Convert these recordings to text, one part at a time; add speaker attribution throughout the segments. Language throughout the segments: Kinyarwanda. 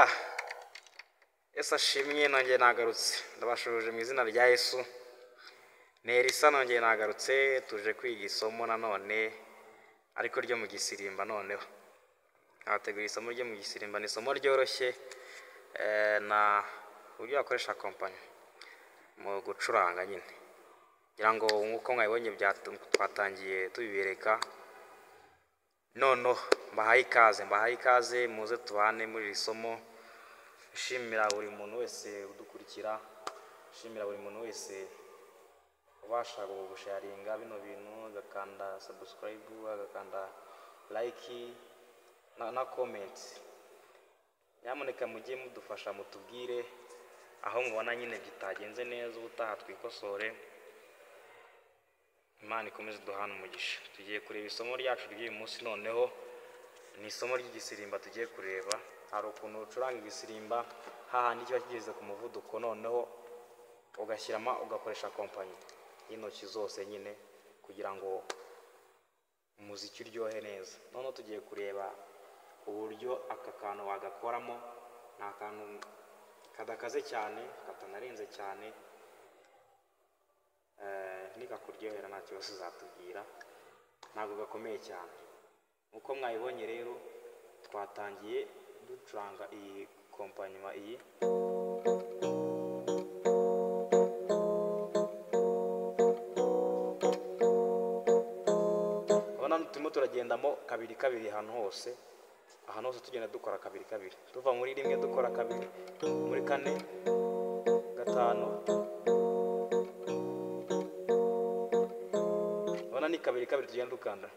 Speaker 1: Ya Yesu ashimwe, nongeye nagarutse, ndabashuhuje mu izina rya Yesu. Ni Elisa, nongeye nagarutse, tuje kwiga isomo nanone ariko ryo mu gisirimba. Noneho nabateguye isomo ryo mu gisirimba, ni isomo ryoroshye na uburyo wakoresha kompanyi mu gucuranga nyine. Ngira ngo nk'uko mwabibonye twatangiye tubibereka. Noneho mbahaye ikaze, mbahaye ikaze, muze tubane muri iri somo. Nshimira buri muntu wese udukurikira, nshimira buri muntu wese ubasha gusharinga bino bintu, agakanda subscribe, agakanda like na comment. Nyamuneka mujye mudufasha, mutubwire aho mubona nyine bitagenze neza, ubutaha twikosore. Imana ikomeze duhana umugisha. Tugiye kureba isomo ryacu ry'uyu munsi. Noneho ni isomo ry'igisirimba tugiye kureba. Hari ukuntu ucuranga igisirimba hahandi kiba kigeze ku muvuduko, noneho ugashyiramo ugakoresha kompanyi y'intoki zose nyine kugira ngo umuziki uryohe neza. Noneho tugiye kureba uburyo aka kantu wagakoramo. Ni akantu kadakaze cyane, katanarenze cyane, nikakuryohera nta kibazo uzatubwira, ntabwo gakomeye cyane. Nkuko mwabibonye rero, twatangiye ducuranga iyi kompanyuma iyi. Urabona turimo turagendamo kabiri kabiri ahantu hose, ahantu hose tugenda dukora kabiri kabiri, tuva muri rimwe dukora kabiri, muri kane, gatanu. Urabona ni kabiri kabiri tugenda dukanda.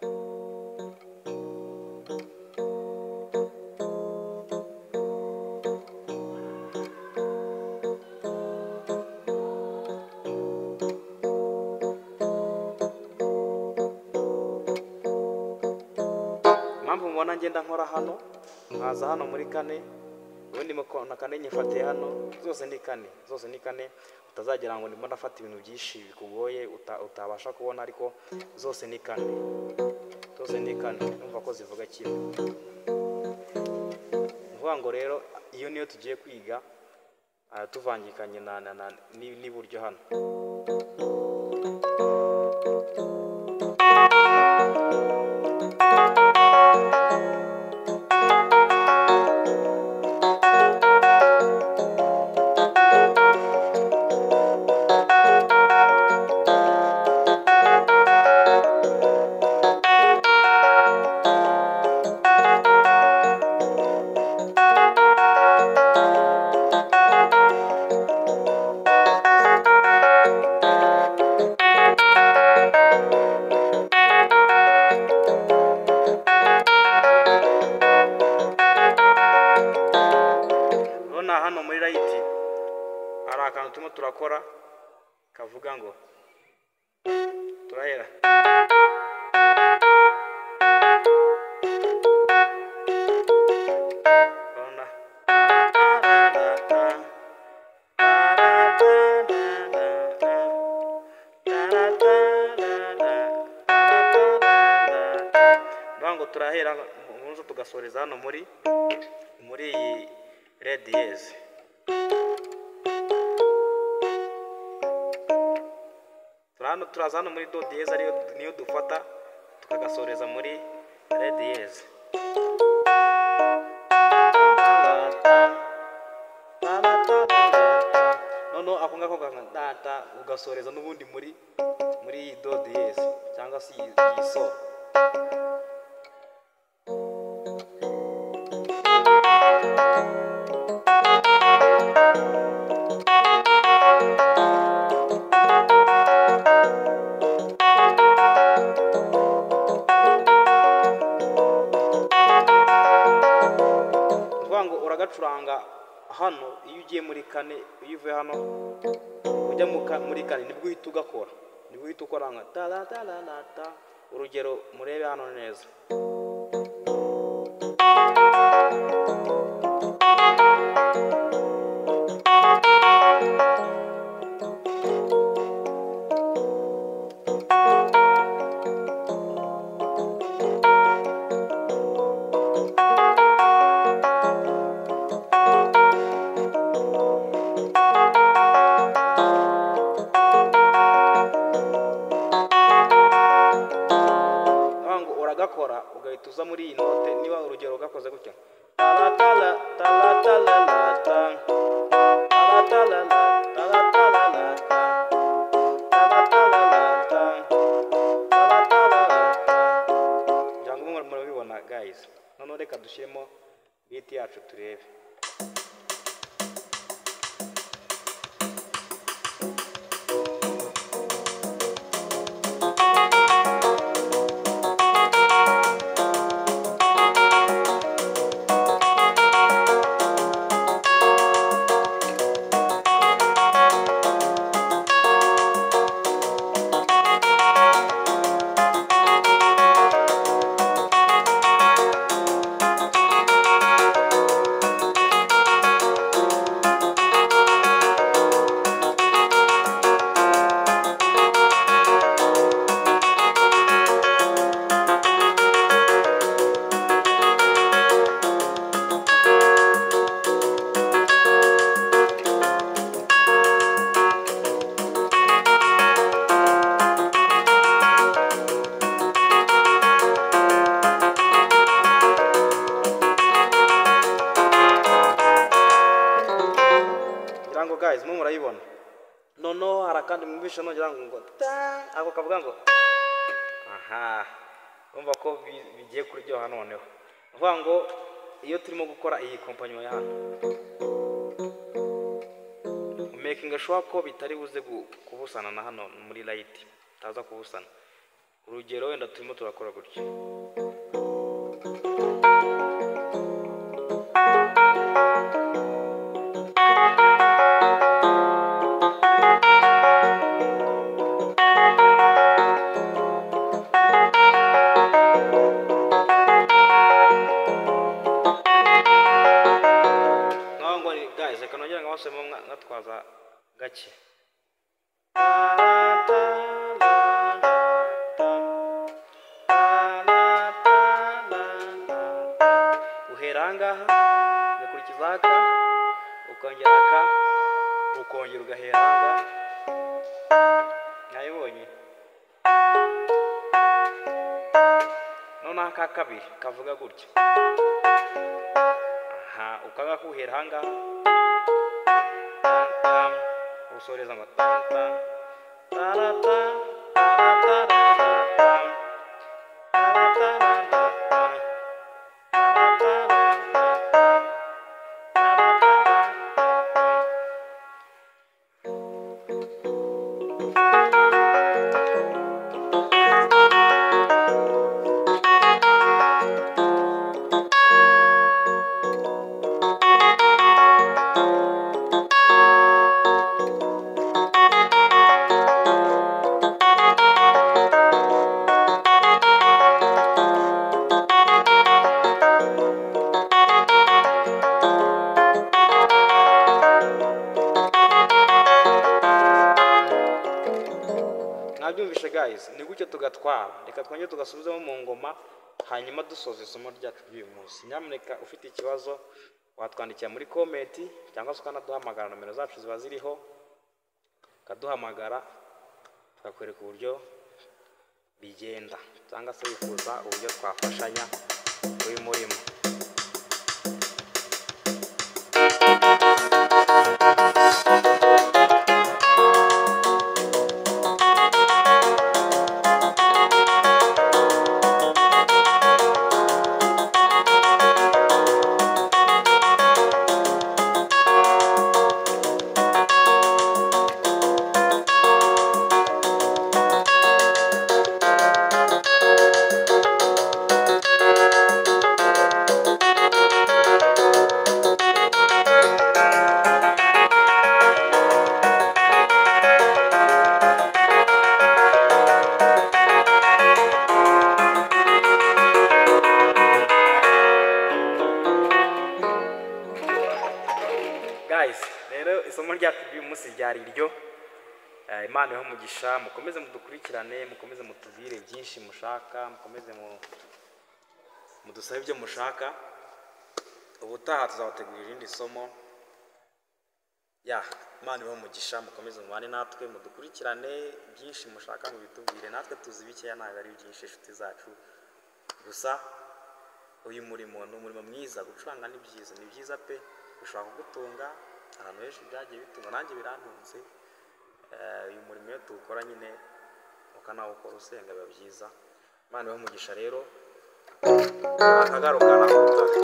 Speaker 1: Impamvu mubona ngenda nkora hano, nkaza hano muri kane, ubundi na kane nyifatiye hano, zose ni kane, zose ni kane. Utazagira ngo ndimo ndafata ibintu byinshi bikugoye utabasha kubona, ariko zose ni kane, zose ni kane. Numva ko zivuga kimwe. Nuvuga ngo rero iyo niyo tugiye kwiga, tuvangikanye n'iburyo hano. Hano muri right hari akantu turimo turakora kavuga ngo turahera ngo turahera muzo tugasoreza hano muri iyi re dièse. Turaza hano muri do dièse, ariyo niyo dufata tukagasoreza muri re dièse. Noneho ako ngako gata ugasoreza n'ubundi muri do dièse cyangwa se iyi so. Uragacuranga hano iyo ugiye muri kane, iyo uvuye hano ujya muri kane nibwo uhita ugakora, nibwo uhita ukora nka ta ta ta ta ta. Urugero murebe hano neza. uragakora ugahita uza muri iyi note. Niba urugero gakoze gutya, ta ta la ta la ta la la ta ta ta la la ta la ta la la ta ta ta la la ta ta ta la la ta. Ngira ngo murabibona guys. Noneho reka dushyiremo beat yacu turebe. Guys, mwe murayibona. Noneho hari akandi mwumvishe nongera ngo ta, ako kavuga ngo aha, urumva ko bigiye kuryoha. Noneho uvuga ngo iyo turimo gukora iyi kompanyo ya hano, making sure ko bitari buze kubusana na hano muri light, taza kubusana. Urugero wenda turimo turakora gutya, ngatwaza gake. Uhera ahangaha ugakurikiza aka, ukongera aka, ukongera ugahera ahangaha. Mwabibonye? Noneho aka kabiri kavuga gutya, aha ukagakuhera ahangaha, usoreza ngo ta ta ta ta ta ta ta ta ta ta ta. Mwabyumvishe guys, ni gutyo tugatwara. Reka twongere tugasubizemo mu ngoma, hanyuma dusoza isomo ryacu ry'uyu munsi. Nyamuneka ufite ikibazo watwandikira muri comment, cyangwa se ukanaduhamagara, nomero zacu ziba ziriho, ukaduhamagara tukakwereka uburyo bigenda, cyangwa se wifuza uburyo twafashanya uyu murimo. Guys, rero isomo ryacu ry'uyu munsi ryari iryo. Imana ibahe umugisha, mukomeze mudukurikirane, mukomeze mutubwire byinshi mushaka, mukomeze mudusabe ibyo mushaka. Ubutaha tuzabategurira irindi somo. Ya, Imana ibahe umugisha, mukomeze mubane natwe, mudukurikirane byinshi mushaka mubitubwire, natwe tuzi bikeya ntabwo ari byinshi, inshuti zacu. Gusa uyu murimo ni umurimo mwiza, gucuranga ni byiza, ni byiza pe, bishobora kugutunga. Ahantu henshi byagiye bitunga, nanjye birantunze. Uyu murimo iyo tuwukora nyine ukanawukora usenga biba byiza. Imana ibahe umugisha rero, akagaruka naho.